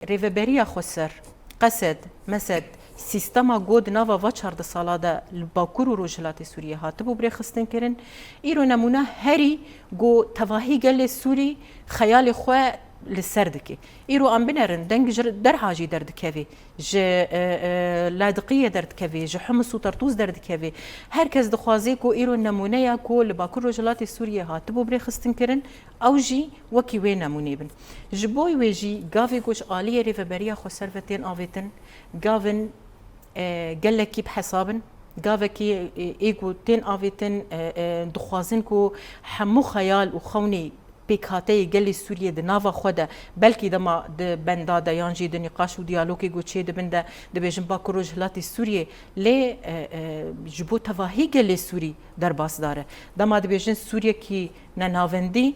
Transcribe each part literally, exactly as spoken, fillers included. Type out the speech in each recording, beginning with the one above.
Rêveberiya Xweser, Qesed, Mesed, sîstema go di nava va çardeh sala de li Bakur û Rojhilatê Sûriyê hatibû birêxistinkirin, îro nemûne herî go tevahî gelê Sûrî xeyalê xwe li ser dike. Îro em binerin, deng ji derha jî derdikevê, ji, e, e, Ladiqiyê derdikevê, ji Humus û Tertûs derdikevê. Her kes dixwaze ku îro nemûneya ku li Bakur Rojhilatê Sûriyê hatibû birêxistinkirin, ew jî wekî wê nemûnê bin. Ji bo wê jî gavê ku ji aliyê Rêveberiya Xweser ve tên avêtin, gavin, e, gelekî bi hesab in. Gavekî, e, ê ku tên avêtin, e, e, dixwazin ku hemû xeyal û xewnê pêkhateyê gelê Sûriyê di nava xwe de, belkî dema di benda de yan jî di nîqaş û diyalogê ku çê dibin de dibêjin Bakur Rojhilatê Sûriyê, lê, e, e, ji bo tevahî gelê Sûrî derbasdar e. Dema dibêjin Sûriyekî nenavendî,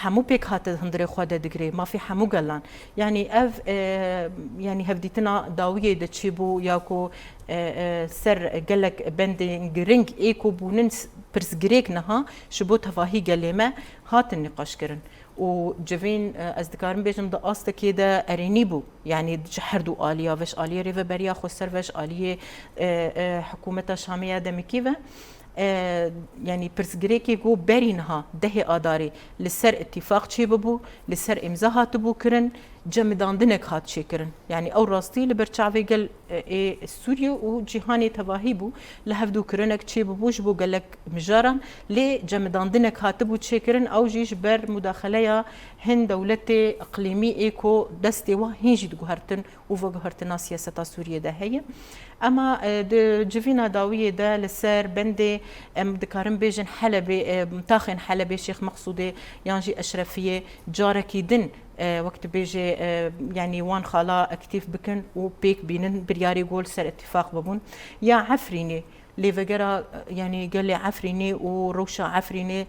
hemû pêkhate di hundirê xwe de digirê, mafê hemû gelan. Yanî ev, e, yanî hevdîtina dawiyê de çêbû ya ku, e, e, ser gelek bendên giring ê ku bûnin s-, pirsgirêk niha ji bo tevahî gelê me hatin nîqaşkirin. Û civîn, e, ez dikarim bêjim di astekê de erênî bû. Yanî ji her du aliya ve, ji aliyê Rêveberiya Xweser ve, ji aliyê, e, e, hikûmeta Şamê ya demikî ve. E, yanî pirsgirêkê ku berî niha dehê Adarê li ser îtîfaq çêbibû, li ser îmza hatibû kirin, cemidandinek hat çêkirin. Yanî ew rastî li ber çavê gel, e, ê Sûriye û cîhanê tevahî bû, li hevdûkirinek çêbibû ji bo gelek mijaran, lê cemidandinek hatibû çêkirin, ew jî ji ber mudaxeleya hin dewletê iqlîmî ê ku destê wan hîn jî diguhertin û veguhertina siyaseta Sûriyê de heye. Ema, e, di civîna dawiyê de li ser bendê, em dikarin bêjin Helebê, e, taxên Helebê, Şêx Meqsûdê yan jî Eşrefiyê carekî din, e, wek dibêje, e, yanî wan xala aktîf bikin û pêk bînin biryarê ku li ser îtîfaq bibûn. Ya Efrînê, lêvegera, e, yanî gelê Efrînê û rewşa Efrînê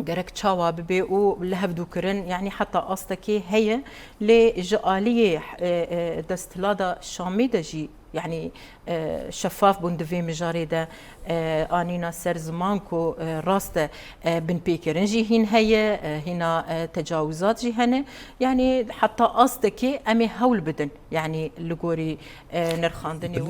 gerek çawa bibe û li hevdûkirin, yanî heta astekê heye, lê ji aliyê, e, e, desthilata Şamê de jî, yanî, e, şefaf bûn di vê mijarê de, e, anîna ser ziman ku, e, rast e, e, binpêkirin jî hîn heye, e, hîna, e, tecawizat jî hene. Yanî heta astekê em ê hewl bidin, yanî li gorî, e, nirxandinê û